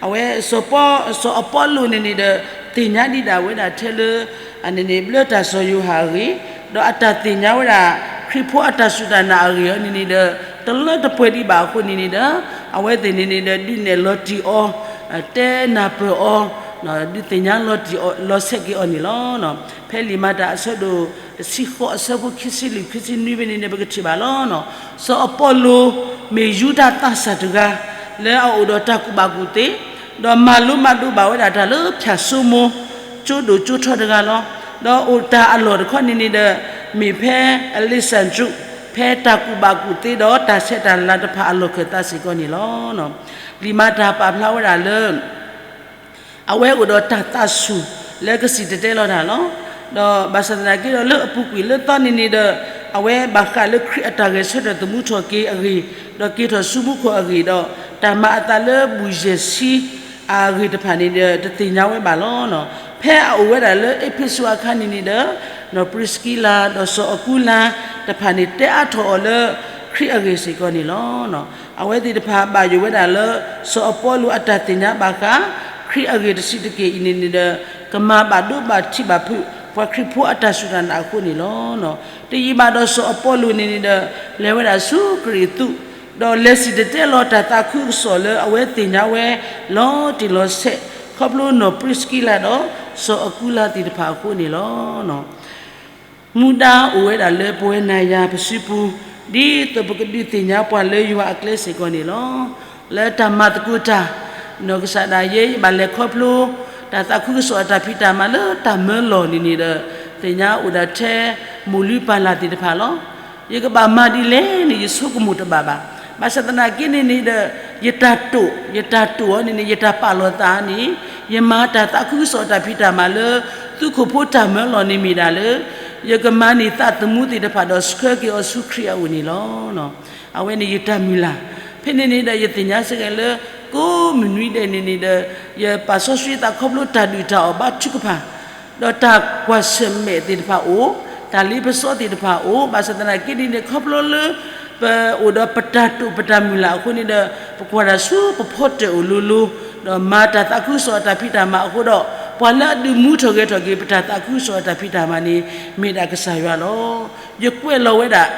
အဝဲ စီၤအပီလူးန့ၣ်န့ၣ်ဒီး သ့ၣ်ညါဒံးဒၣ်ဝဲဒၣ်ထဲလၢ န့ၣ်န့ၣ် ဘျၢတၢ်စီၤယိၤဟၣ်အဂ့ၢ်, ဒီးအတၢ်သ့ၣ်ညါဝဲဒၣ် ခရံာ်ဖိအတၢ်စူၢ်တၢ်နာ်အဂ့ၢ်အံၤန့ၣ်န့ၣ်ဒီး တလၢတပှဲၤဒံးဘၣ်အဃိန့ၣ်န့ၣ်ဒီး အဝဲသ့ၣ်န့ၣ်န့ၣ်ဒီး ဒုးနဲၣ်လီၤတံၢ်အီၤ, တဲနၢ်ပၢၢ်အီၤ, ဒုးသ့ၣ်ညါလီၤတံၢ်အီၤ လီၤဆဲးက့ၤအီၤန့ၣ်လီၤ. ဖဲလံာ်မၤတၢ်အဆၢဒိၣ်တဆံဃိး အဆၢဖိခံဆံလွံၢ် ခံဆံနွံဖဲန့ၣ်န့ၣ် ပကထံၣ်ဘၣ်လီၤ. စီၤအပီလူး မ့ၢ်ယူဒၤသးစၢ်တဂၤ လၢအအိၣ်ဒီးတၢ်ကူၣ်ဘၣ်ကူၣ်သ့, ဒီးမၤလိမၤဒိးဘၣ်ဝဲဒၣ်တၢ်လၢဖၠၣ်စိမိၤ ကၠိဒိၣ်ကၠိထီတဂၤလီၤ. ဒီးအိၣ်တၢ်အလီၢ်တခီန့ၣ်န့ၣ်ဒီး မ့ၢ်ဖဲအလ့းစၣ်ဒြူး ဖဲတၢ်ကူၣ်ဘၣ်ကူၣ်သ့ဒီးတၢ်ဆဲးတၢ်လၤတဖၣ်အလီၢ်ခၢၣ်သးစ့ၢ်ကီးန့ၣ်လီၤ. လံာ်မၤတၢ်ပာ်ဖျါဝဲဒၣ်လၢ အဝဲအိၣ်ဒီးတၢ်သးဆူၣ်လၢကစံၣ်တဲၤတဲလီၤတၢ်လီၤ. ဒီးဘၣ်ဆၣ်သနာ်က့ဒီးလၢအပူၤကွံာ်လၢသီန့ၣ်န့ၣ်ဒီး အဝဲဘၣ်ဃးလၢခရံာ်အတၢ်ဂဲၤဆၢထၢၣ်သမူထီၣ်က့ၤအဂ့ၢ်, ဒီးက့ၤထီၣ်ဆူမူခိၣ်အဂ့ၢ်ဒီး တၢ်မၤအသးလၢဘူၣ်ယဲၢ်ဆံအဂ့ၢ်တဖၣ်န့ၣ်ဒီး တသ့ၣ်ညါဝဲဘၣ်လီၤ. ဖဲအအိၣ်ဝဲဒၣ်လၢအ့းဖ့းစူးအခါန့ၣ်န့ၣ်ဒီး နီၢ်ပြံးစကံလးဒီးစီၤအကူလါတဖၣ်န့ၣ် တဲအါထီၣ်အီၤလၢခရံာ်အဂ့ၢ်စ့ၢ်ကီးန့ၣ်လီၤ. အဝဲသ့ၣ်တဖၣ်ဘၣ်ယိၣ်ဝဲဒၣ်လၢ စီၤအပီလူးအတၢ်သ့ၣ်ညါဘၣ်ဃး ခရံာ်အဂ့ၢ်တဆံးတက့ၢ်အံၤန့ၣ်န့ၣ်ဒီး ကမၤဘၣ်ဒိဘၣ်ထံးဘၣ်ဖုး ပှၤခရံာ်ဖိအတၢ်စူၢ်တၢ်နာ်အဃိန့ၣ်လီၤ. တယံာ်ဘၣ်ဒီးစီၤအပီလူးန့ၣ်န့ၣ်ဒီး လဲၤဝဲဒၣ်ဆူကရံၣ်သူး, ဒီးလဲၤစံၣ်တဲၤတဲလီၤတၢ်သးခုကစီၣ်လၢအဝဲသ့ၣ်ညါဝဲ လီၤတံၢ်လီၤဆဲး ခီဖျိနီၢ်ပြံးစကံလးဒီး စီၤအကူလါသ့ၣ်တဖၣ်အဃိန့ၣ်လီၤ. မူဒါအိၣ်ဝဲဒၣ်လၢပဝဲနၤယၤပစုပူၤ, ဒ်သိးပကဒုးသ့ၣ်ညါပှၤလၢယွၤအကျဲစ့ၢ်ကီးန့ၣ်လီၤ. လၢတၢ်မၤသကိးတၢ်, နီၢ်ကစၢ်ဒၣ်ယဲ ယဘၣ်လဲၤခီဖျိ တၢ်သးခုကစီၣ်အတၢ်ဖံးတၢ်မၤလၢတၢ်မၢလီၢ်န့ၣ်န့ၣ်ဒီး သ့ၣ်ညါအိၣ်ဒၣ်ထဲ မိၢ်လုၢ်ပၢ်လၢ်သ့ၣ်တဖၣ်လီၤ. ယကဘၣ်မၤဒ်လဲၣ်န့ၣ် ယဆိကမိၣ်တဘၣ်ဘၣ်. ဘၣ်ဆၣ်သနာ်က့န့ၣ်န့ၣ်ဒီး ယတၢ်တိာ်, ယတၢ်တိာ်အီၤန့ၣ်န့ၣ် ယတၢ်ပာ်လီၤသးန့ၣ် ယမၤတၢ်သးခုကစီၣ်အတၢ်ဖံးတၢ်မၤလၢ သုးခိၣ်ဖိတၢ်မၢလီၢ်န့ၣ်မ့ၢ်ဒၣ်လၢ ယကမၤန့ၢ်သးသမူသ့ၣ်တဖၣ်ဒီးဆှၢက့ၤအီၤဆူခရံာ်အအိၣ်န့ၣ်လီၤ. အဝဲန့ၣ်ယတၢ်မုၢ်လၢ်, ဖဲန့ၣ်န့ၣ်ဒီးယသ့ၣ်ညါစ့ၢ်ကီးလၢ ကိးမုၢ်နွံဒဲးန့ၣ်န့ၣ်ဒီး ယပာ်စီဆှံသးခီဖျိတၢ်ဒုၣ်တၢ်အီၣ်ဘါထုကဖၣ် ဒီးတၢ်ကွၢ်ဆၢၣ်မဲာ်သ့ၣ်တဖၣ်အိၣ်, တၢ်လ့ပစီသ့ၣ်တဖၣ်အိၣ်, ဘၣ်ဆၣ်သနာ်က့န့ၣ်န့ၣ် ခီဖျိလၢ ပအိၣ်ဒီးပတၢ်တိာ်ပတၢ်မုၢ်လၢ်အဃိန့ၣ်ဒီး ပကွၢ်တၢ်ဆူပဖီတၢၣ်အိၣ်လိၤလိၤ, ဒီးမၤတၢ်သးခုကစီၣ်အတၢ်ဖံးတၢ်မၤအဃိဒီး ပှၤလၢအဒုးမူထီၣ်ဂဲၤထီၣ်က့ၤ ပတၢ်သးခုကစီၣ်အတၢ်ဖံးတၢ်မၤန့ၣ် မ့ၢ်ဒၣ်ကစၢ်ယွၤလီၤ. ယကွဲးလီၤဝဲဒၣ်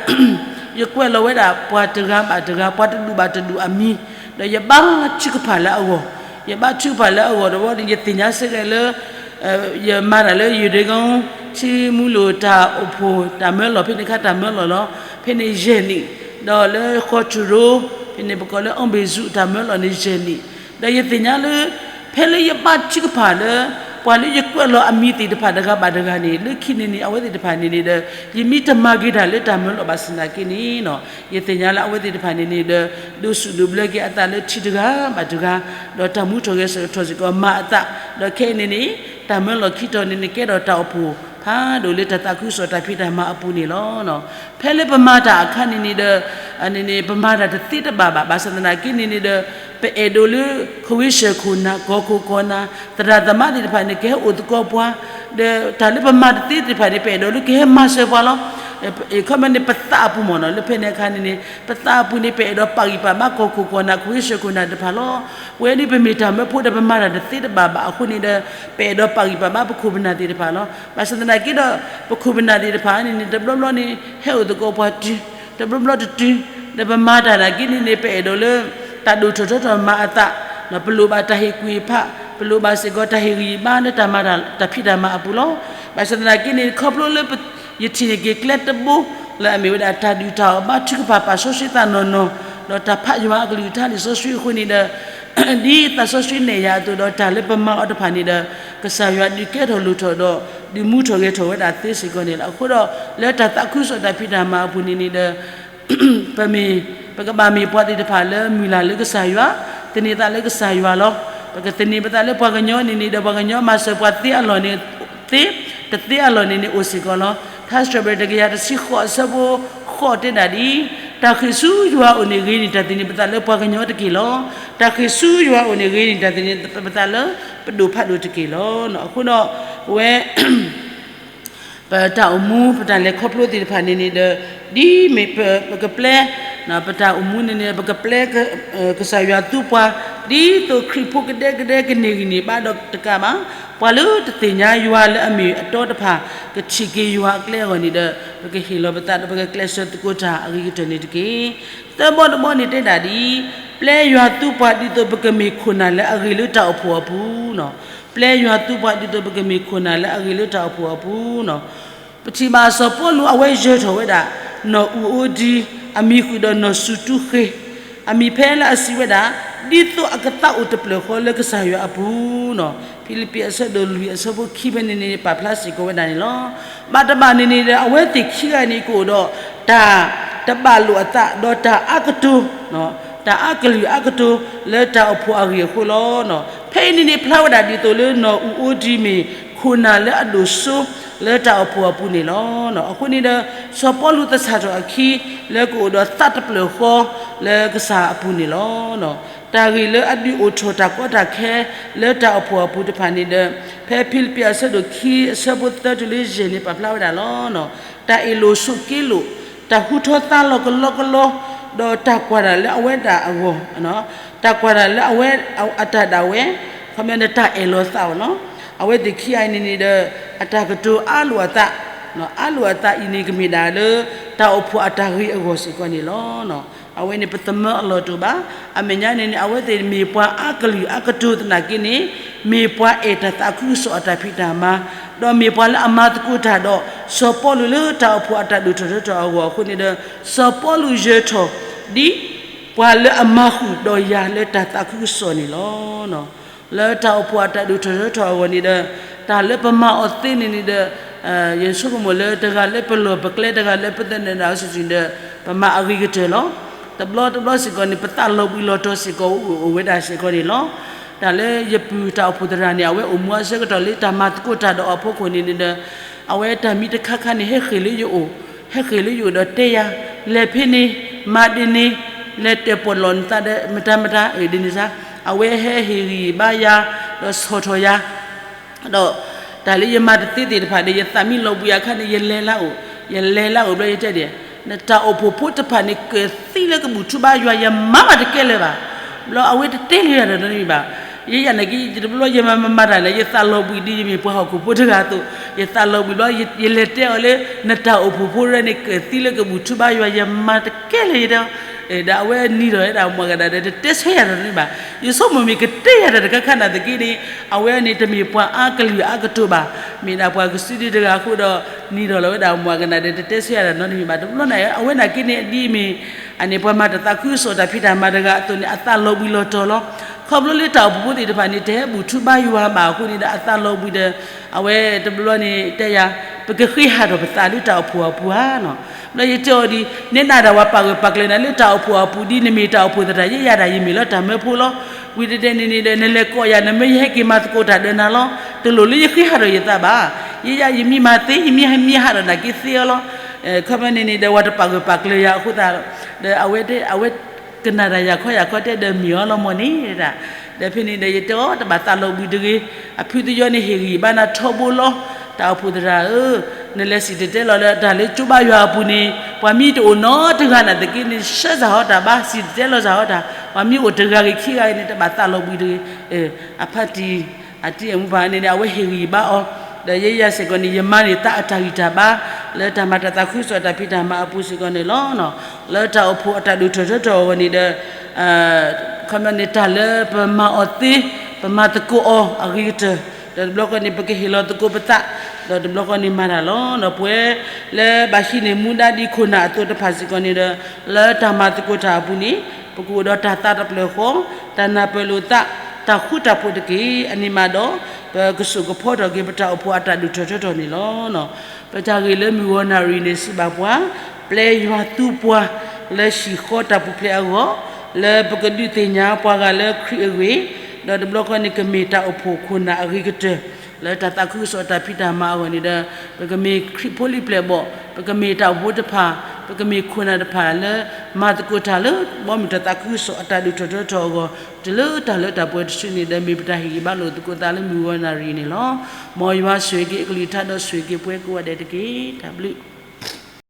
ယကွဲးလီၤဝဲဒၣ် ပှၤတဂၤဘၣ်တဂၤ, ပှၤတဒူၣ်ဘၣ်တဒူၣ်အမံၤ, ဒီးယဘါထုကဖၣ်လၢအဂီၢ်, ယဘါထုကဖၣ်လၢအဂီၢ်ဒီး ယသ့ၣ်ညါစ့ၢ်ကီးလၢ ယမၤတၢ်လၢယိၤဒ့ကီ ထံမူလိာ်တၢ်အိၣ်ဖှိၣ်တၢ်မၢလီၢ် ဖဲန့ၣ်အခါတၢ်မၢလီၢ်လီၤ. ဖဲန့ၣ်ယဲၢ်နံၣ်, ဒီးလၢဃီထူရိ ဖဲန့ၣ်ပကိးလၢ အီၣ်ဘ့ၣ်စူး တၢ်မၢလီၢ်န့ၣ်ယဲၢ်နံၣ်, ဒီးယသ့ၣ်ညါလၢ ဖဲလၢယဘါထုကဖၣ်လၢ ပှၤလၢယကွဲးလီၤအမံၤသ့ၣ်တဖၣ်တဂၤဘၣ်တဂၤန့ၣ် လၢခံန့ၣ်န့ၣ် အဝဲသ့ၣ်တဖၣ်န့ၣ်န့ၣ်ဒီး ယမ့ၢ်တမၤက့ၤတၢ်လၢတၢ်မၢလီၢ်ဘၣ်ဆၣ်သနာ်က့န့ၣ် ယသ့ၣ်ညါလၢအဝဲသ့ၣ်တဖၣ်န့ၣ်န့ၣ်ဒီး ဒိးစူၣ်ဒိးဘျၢက့ၤအသးလၢထံတဂၤဘၣ်တဂၤ, ဒီးတၢ်မူထီၣ်ဂဲၤထီၣ်စ့ၢ်ကီး မၤအသး, ဒီးခဲအံၤန့ၣ်န့ၣ် တၢ်မၢလီၢ်ခံတီၤန့ၣ်န့ၣ် ကဲထီၣ်တၢ်အိၣ်ဖှိၣ်ဖးဒိၣ်လၢတၢ်သးခုကစီၣ်တၢ်ဖံးတၢ်မၤအပူၤန့ၣ်လီၤ. ဖဲလၢပမၤတၢ်အခါန့ၣ်န့ၣ်ဒီး န့ၣ်န့ၣ် ပမၤတၢ်တသ့တဘၣ်ဘၣ်, ဘၣ်ဆၣ်သနာ်က့န့ၣ်န့ၣ်ဒီး ပအဲၣ်ဒိးလၢ ခိၣ်ဝ့ၢ်ဆၢၣ်ခိၣ်နၢ် ကီၢ်ခိၣ်ကီၢ်နၢ် သရၣ်သမါသ့ၣ်တဖၣ်န့ၣ် ကဟဲအိၣ်သကိးပှၤ, ဒီးတၢ်လၢပမၤတသ့သ့ၣ်တဖၣ်န့ၣ် ပအဲၣ်ဒိးလၢကဟဲမၤစၢၤပှၤလီၤ. အခီပညီန့ၣ် ပသးအပူၤမ့ၢ်နီၤ လၢဖဲန့ၣ်အခါန့ၣ်န့ၣ် ပသးအပူၤန့ၣ် ပအဲၣ်ဒိးပာ်ဂံၢ်ပာ်ဘါကီၢ်ခိၣ်ကီၢ်နၢ် ခိၣ်ဝ့ၢ်ဆၢၣ်ခိၣ်နၢ်တဖၣ်လီၤ. ပဝဲဒ်ပမ့ၢ်တၢ်မၢဖိဒီးပမၤတၢ်တသ့တဘၣ်ဘၣ်အဃိန့ၣ်ဒီး ပအဲၣ်ဒိးပာ်ဂံၢ်ပာ်ဘါပခိၣ်ပနၢ်သ့ၣ်တဖၣ်လီၤ. ဘၣ်ဆၣ်သနာ်က့ဒီး ပခိၣ်ပနၢ်သ့ၣ်တဖၣ်န့ၣ်န့ၣ် တဘျီဘျီန့ၣ် ဟဲအိၣ်သကိးပှၤတုၤ, တဘျီဘျီတတုၤ, ဒီးပမၤတၢ်နာ်က့န့ၣ်န့ၣ် ပအဲၣ်ဒိးလၢ တၢ်ဒိၣ်ထီၣ်ထီထီၣ်မၤအသး, ပလိၣ်ဘၣ်တၢ်ဟ့ၣ်ကူၣ်ဟ့ၣ်ဖး, ပလိၣ်ဘၣ်စ့ၢ်ကီးတၢ်ဟ့ၣ်ဂံၢ်ဟ့ၣ်ဘါလၢတၢ်မၤတၢ်ဖံးတၢ်မၤအပူၤလီၤ. ဘၣ်ဆၣ်သနာ်က့န့ၣ် ခီဖျိလၢ ယထံၣ်န့ၢ်က့ၤကျဲတဘိ လၢအမ့ၢ်ဝဲဒၣ်တၢ်ဒုၣ်တၢ်အီၣ်ဘါထုကဖၣ်ပာ်စီဆှံသးနီၢ်နီၢ်, ဒီးတၢ်ဖးယွၤအကလုၢ်ကထါလံာ်စီဆှံအဃိန့ၣ်ဒီး ဒ်သးစီဆှံနဲၣ်ယၤအသိးဒီး တၢ်လၢပမၤအီၤတဖၣ်န့ၣ်ဒီး ကစၢ်ယွၤဒုးကဲထီၣ်လိၣ်ထီၣ်ဒီး ဒုးမူထီၣ်ဂဲၤထီၣ်ဝဲဒၣ်သ့စ့ၢ်ကီးန့ၣ်လီၤ. အဃိဒီး လၢတၢ်သးခုကစီၣ်တၢ်ဖံးတၢ်မၤအပူၤန့ၣ်န့ၣ်ဒီး ပမ့ၢ် ပကဘၣ်မ့ၢ်ပှၤသ့ၣ်တဖၣ်လၢမုၢ်လၢ်လၢကစၢ်ယွၤ, သန့ၤသးလၢကစၢ်ယွၤလီၤ. ပကသန့ၤပသးလၢပှၤကညီန့ၣ်န့ၣ်ဒီး ပှၤကညီမၤစၢၤပှၤသ့အလီၢ်န့ၣ်သ့, တသ့အလီၢ်န့ၣ်န့ၣ်အိၣ်စ့ၢ်ကီးလီၤ. ထါစံးထီၣ်ပတြၢၤတကယၤတဆံဃိးအဆၢဖိဃိးတဲဒၣ်ဒ်အံၤ, တၢ်ဃ့ၢ်ဆူယွၤအအိၣ်န့ၣ်ဂ့ၤန့ၢ်တၢ်သန့ၤပသးလၢပှၤကညီတက့ၢ်လီၤ. တၢ်ဃ့ၢ်ဆူယွၤအအိၣ်န့ၣ်ဂ့ၤန့ၢ်တၢ်သန့ၤပသးလၢ ပဒိၣ်ဖးဒိၣ်တက့ၢ်လီၤ. အဃိဒီး ပဝဲ ပတၢ်အိၣ်မူ ပတၢ်လဲၤခီဖျိသ့ၣ်တဖၣ်န့ၣ်န့ၣ်ဒီး ဒ်မ့ၢ်ပကပျဲ ပတၢ်အိၣ်မူန့ၣ်န့ၣ် ပကပျဲ ကစၢ်ယွၤသူပှၤ ဒ်သိးခရံာ်ဖိကဒဲကဒဲကန့ၢ်ဂံၢ်န့ၢ်ဘါဒီးတကးဘၣ် ပှၤလၢတသ့ၣ်ညါယွၤလၢအမ့ၢ်အတီတဖၣ် ကထံၣ်က့ၤယွၤအကျဲအဂီၢ်န့ၣ်ဒီး ပကဟ့ၣ်လီၤပသးဒီးပကကျဲးစၢးသကိးတၢ်အဂ့ၤကတၢၢ်န့ၣ်တက့ၢ်. သၢဘီတဘီန့ၣ်တဲဒၣ်ဒ်အံၤ, ပျဲယွၤသူပှၤဒ်သိးပကမ့ၢ်ခိၣ်နၢ်လၢအဂ့ၤလၢတၢ်အိၣ်ဖှိၣ်အပူၤ ပျဲယွၤသူပှၤဒ်သိးပကမ့ၢ်ခိၣ်နၢ်လၢအဂ့ၤလၢတၢ်အိၣ်ဖှိၣ်အပူၤ. ပထံၣ်ဘၣ်စီၤပီလူးအဝဲယၢၤထီၣ်ဝဲဒၣ် နီၢ်အူးအူဒံ အမံၤဃုာ်ဒီးနီၢ်စူၤတူဃ့, အမံၤဖဲလၢအစံးဝဲဒၣ် ဒ်သိးအကသးအိၣ်တဖျၢၣ်ဃီလၢကစၢ်ယွၤအပူၤန့ၣ်, ဖံလံးပံးအဆၢဒိၣ်လွံၢ်အဆၢဖိခံဖဲန့ၣ်န့ၣ် ပာ်ဖျါစ့ၢ်ကီးဝဲဒၣ်န့ၣ်လီၤ. ဘၣ်တဘၣ်န့ၣ်န့ၣ်ဒီး အဝဲသ့ၣ်ခံဂၤန့ၣ်ကအိၣ်ဒီး တၢ်တဘၣ်လိာ်အသး ဒီးတၢ်အါကတိၤ တၢ်အါကလုာ်အါကတိၤ လၢတၢ်အိၣ်ဖှိၣ်အဂ့ၢ်အဃိလီၤ. ဖဲအံၤန့ၣ်န့ၣ် ဖျါဝဲဒၣ်ဒ်သိးလၢနီၢ်အူးအူဒံမ့ၢ်ခိၣ်နၢ်လၢအဒိၣ်စိ လၢတၢ်အိၣ်ဖှိၣ်အပူၤန့ၣ်လီၤ. အဃိန့ၣ်ဒီး စီၤပီလူးသဆၣ်ထီၣ်အခံ လၢကအိၣ်ဒီးသးတဖျၢၣ်ဃီ လၢကစၢ်အပူၤန့ၣ်လီၤ. တၢ်ဂ့ၢ်လၢအဒုးအိၣ်ထီၣ်တၢ်ကီတၢ်ခဲ လၢတၢ်အိၣ်ဖှိၣ်အပူၤတဖၣ်န့ၣ်ဒီး ဖဲဖံလံးပံးအဆၢဒိၣ်ခံ အဆၢဖိသၢတုၤလၢယဲၢ်န့ၣ် ပာ်ဖျါဝဲဒၣ်လီၤ. တၢ်အ့ၣ်လိာ်ဆိးက့လိာ်, တၢ်ဟူထီၣ်သါလီၤကလီကလီ, ဒီးတၢ်ကွၢ်တၢ်လၢအဝဲဒၣ်အဂီၢ်, တၢ်ကွၢ်တၢ်လၢအဝဲအတၢ်ဒၣ်ဝဲ, ခီပညီန့ၣ်တၢ်အဲၣ်လီၤသးအီၤလီၤ. အဝဲသ့ၣ်ခံဂၤအံၤန့ၣ်န့ၣ်ဒီး အတၢ်ကတိၤအါလိာ်အသး, အါလိာ်အသးအံၤန့ၣ်ကမ့ၢ်ဒၣ်လၢ တၢ်အိၣ်ဖှိၣ်အတၢ်ဂ့ၤအဂီၢ်စ့ၢ်ကီးန့ၣ်လီၤ. အဝဲန့ၣ်ပသမၢအလီၢ်တအိၣ်ဘၣ်. အမဲာ်ညါန့ၣ်န့ၣ် အဝဲသ့ၣ်မ့ၢ်ပှၤအါကလုာ်အါကတိၤသနာ်က့န့ၣ် မ့ၢ်ပှၤအဲၣ်တၢ်သးခုကစီၣ်အတၢ်ဖံးတၢ်မၤ ဒီးမ့ၢ်ပှၤလၢအမၤသကိးတၢ်ဒီးစီၤပီလူးလၢတၢ်အိၣ်ဖှိၣ်အတၢ်ဒိၣ်ထီၣ်ထီထီၣ်အဂီၢ်အဃိန့ၣ်ဒီး, စီၤပီလူးယၢၤထီၣ်ဒ် ပှၤလၢအမၤဃုာ်ဒီးယၤလၢတၢ်သးခုကစီၣ်န့ၣ်လီၤ. လၢတၢ်အိၣ်ဖှိၣ်အတၢ်ဒိၣ်ထီၣ်ထီထီၣ်အဂီၢ်န့ၣ်ဒီး, တၢ်လၢပမၤအီၤသ့န့ၣ်န့ၣ်ဒီး, ယဆိကမိၣ်လၢတဂၤလၢပလီၢ်ပကျဲ တဂၤလၢပသနၢၣ်ဒၣ်အီၤစုာ်စုာ်ဒီး, ပမၤအဂ့ၤကတၢၢ်လီၤ. တဘျီတဘျီစ့ၢ်ကီးန့ၣ် ပသးလီၤဘှံးလီၤတီၤစ့ၢ်ကီးအိၣ်ဝဲဒၣ်စ့ၢ်ကီးန့ၣ်လီၤ. တၢ်လၢယပုၢ်တၢ်အိၣ်ဖှိၣ်သရၣ်န့ၣ် အဝဲအိၣ်မူအဆၢကတီၢ်လၢတၢ်မၤသကိးတၢ်ဒီးအဖီခိၣ်န့ၣ်န့ၣ်ဒီး, အဝဲတၢ်မံၤတခါခါန့ၣ် ဟဲဃ့ၢ်လၢယအိၣ်, ဟဲဃ့ၢ်လၢယအိၣ်ဒီးတဲယၤ, လဲၤဖဲန့ၣ်, မၤဒ်န့ၣ်, လဲၤတဲာ်ပီၣ်လီၢ်နသးဒီးမတၤမတၤ ဒ်န့ၣ်စ့ၢ်, အဝဲဟဲဟ့ၣ်ဂံၢ်ဘါယၤ, ဒီးဆီၣ်ထီၣ်ယၤ ဒီးတၢ်လၢယမၤတသ့သ့ၣ်တဖၣ်ဒီး ယသးမံလီၤဘှံးအခါန့ၣ် ယလဲၤလၢအအိၣ်, ယလဲၤလၢအအိၣ်ဘျီယတဲဒ်, နတၢ်အိၣ်ဖှိၣ်ဖိတဖၣ်န့ၣ် ကသံလၢကဘူၣ်ထူဘါယွၤ ယမၤဘၣ်တကဲလၢၤဘၣ်. ဘျီအဝဲတတဲလၢယၤဒီးနီတမံၤဘၣ်. ယဲယၤနာ်က့ တဘျီယမၤမၤတၢ်န့ၣ် ယသးလီၤဘှံးဒ်ယမ့ၢ်ပှၤဟီၣ်ခိၣ်ဖိတဂၤအသိး, ယသးလီၤဘှံးဘျီ ယလဲၤတဲအီၤလၢ နတၢ်အိၣ်ဖှိၣ်ဖိရၢန့ၣ် ကသံလၢကဘူၣ်ထူဘါယွၤ ယမၤတကဲလၢၤယတဲ, ဒီးအဝဲနံၤဒီးဝဲဒၣ်မၤကနၣ်ဒီး တတဲဆၢယၤဒီးနီတမံၤဘၣ်. ယဆိကမိၣ်မ့ၢ်ကတဲယၤဒီးတခါခါနာ်သက့န့ၣ်, အဝဲန့ၣ်တမ့ၢ်ပှၤအါကလုာ်အါကတိၤဘၣ်, မ့ၢ်ဒၣ်ပှၤကစုဒုတဂၤအဃိဒီး နံၤဒီးလီၤဝဲဒၣ်မၤကနၣ်ဒီး တတဲဆၢယၤဒီးနီတမံၤဘၣ်. တဘျီန့ၣ် အဝဲနာ်က့န့ၣ် ဒ်အမ့ၢ် အန့ၣ်ပှၤမၤတၢ်သးခုကစီၣ်တၢ်ဖံးတၢ်မၤတဂၤအသိးန့ၣ် အသးလီၤဘှံးလီၤတီၤလီၤ. ခီဖျိလၢတၢ်အိၣ်ဖှိၣ်ဖိသ့ၣ်တဖၣ်န့ၣ် တဟဲဘူၣ်ထူဘါယွၤဘၣ်အဃိန့ၣ်ဒီး အသးလီၤဘှံးဒီး အဝဲတဘျီန့ၣ်တဲယၤ, ပကဃ့ဟးထီၣ်ပသးလၢတၢ်အိၣ်ဖှိၣ်အပူၤဧါနီၤ. ဘျီယတဲအီၤဒ်, နဲဒၣ်ဝဲပာ်ဂၢၢ်ပာ်ကျၢၤနၤလၢတၢ်အိၣ်ဖှိၣ်အပူၤဒ်နမ့ၢ်တၢ်အိၣ်ဖှိၣ်သရၣ် ယဲယၤဒၣ်ယမ့ၢ်လၢတၢ်မၢဖိလီၤ. ဝံၤတဒဲးန့ၣ်န့ၣ်ဒီး နလဲၤကိးယၤ နမၢယဟဲက့ၤမၤသကိးတၢ်ဒီးနၤလီၤ. တလိၣ်လၢယဃ့ဟးထီၣ်ယသးဘၣ်. ယဲယၤယမံမၤသ့ ယမံမံဟးထီၣ်နာ်က့သ့အီၤလီၤ. ခီဖျိန့ၣ်န့ၣ်ဒီး ဝဲတပာ်ဂၢၢ်ပာ်ကျၢၤယၤအဃိသတး, ဒီးအဝဲ အဝဲကနၣ်တၢ်ယၤခီယၤခီတဲဒီးမ့ၢ်အီၤလီၤမၢ်န့ၣ်ဒၣ်. ဒီးဖဲန့ၣ်ဒီးယတဲအီၤ တဘၣ်သးလီၤဘှံးတဂ့ၤ, အဖုသယီန့ၣ် ဟ့ၣ်ဂံၢ်ဘါနၤထီဘိလီၤ. တၢ်အိၣ်ဖှိၣ်သရၣ်ဧၢ, နလဲၤစံၣ်တဲၤတဲလီၤလၢတၢ်လၢကၠိဘါယွၤအပူၤန့ၣ် ပှၤမ့ၢ်တအိၣ်နီတဂၤနာ်သက့န့ၣ် ဆှၢစ့ၢ်ဟီတၢ်ဘၣ်, စံၣ်တဲၤတဲလီၤစ့ၢ်ဟီတၢ်, ပှၤမ့ၢ်အိၣ်တဂၤဂ့ၤခံဂၤဂ့ၤန့ၣ် တဘၣ်သးလီၤဘှံးတဂ့ၤ. အဖါတံၢ် အတံၢ်အမူဖးန့ၣ်န့ၣ် အဝဲဟ့ၣ်ဂံၢ်ဘါအီၤ, ဒီးယဲယၤစ့ၢ်ကီးန့ၣ် ယမါန့ၣ် သးအတၢ်ဂံၢ်တၢ်ဘါ လၢတၢ်မၤတၢ်သးခုကစီၣ်တၢ်ဖံးတၢ်မၤအပူၤစ့ၢ်ကီးန့ၣ်လီၤ. လၢတၢ်အိၣ်ဖှိၣ်အတၢ်ဒိၣ်ထီၣ်ထီထီၣ်အဂီၢ်န့ၣ်ဒီး ခီဖျိန့ၣ် တၢ်လၢပမၤအီၤသ့, ပမၤသကိးအီၤအဂ့ၤကတၢၢ်, ဒီးတဘျီဃီန့ၣ် ပကဟ့ၣ်လီၤသကိးပသး, ဒီးတဘျီဃီန့ၣ်မၤတၢ်လီၤ. ဒီးပဝဲလၢဘၣ်ဟံးန့ၢ်မူဒါဒ်ခိၣ်နၢ်အသိးတဖၣ်စ့ၢ်ကီးန့ၣ်ဒီး လၢတၢ်မၤသကိးတၢ်အပူၤန့ၣ် ပကအိၣ်ဒီးတၢ်သးတဖျၢၣ်ဃီ, တၢ်နၢ်ပၢၢ်လိာ်သး, တၢ်ဃူတၢ်ဖိးတက့ၢ်. အန့ၣ်မးဒီး ပကစိာ်ကဖီထီၣ်က့ၤ ပတၢ်အိၣ်ဖှိၣ်အတၢ်ဒိၣ်ထီၣ်ထီထီၣ်န့ၣ်လီၤ. ပတၢ်ဂ့ၢ်လၢမုၢ်ဂီၤနၣ်ရံၣ်န့ၣ် စံးဘၣ်ပှၤ, ပျဲယွၤသူပှၤလၢဟံၣ်ဃီတၢ်ပူၤဖျဲးအဂီၢ်, လၢပကဒုးသ့ၣ်ညါပှၤဂၤလၢခရံာ်အဂ့ၢ်, ဒီးတဘျီဃီန့ၣ် ကမ့ၢ်တၢ်အိၣ်ဖှိၣ်ခိၣ်နၢ်အဂ့ၤကတၢၢ်, လၢတၢ်သးခုကစီၣ်တၢ်ဖံးတၢ်မၤအဂီၢ်န့ၣ်ဒီး ပကမ့ၢ်ခရံာ်ဖိလံၤပျဲၢ်ဘီၣ်, ပကမ့ၢ်တၢ်အိၣ်ဖှိၣ်တဖၣ်, ပကမ့ၢ်ခိၣ်နၢ်တဖၣ်လၢ မၤသကိးတၢ်လၢ ဘီမုၢ်တၢ်သးခုကစီၣ်အတၢ်ဒိၣ်ထီၣ်ထီထီၣ်အဂီၢ်, တုၤလၢတၢ်လၢတၢ်ပှဲၤတစုန့ၣ်ဒီး မ့ၢ်ပတၢ်ဟ့ၣ်ဂံၢ်ဘါလိာ်သကိးသးလၢမုၢ်ဂီၤနၣ်ရံၣ်န့ၣ်လီၤ. မ်ယွၤဆိၣ်ဂ့ၤက့ၤအကလုၢ်ကထါဒီးဆိၣ်ဂ့ၤက့ၤပှၤကိးဂၤဒဲးတက့ၢ်. တၢ်ဘျုး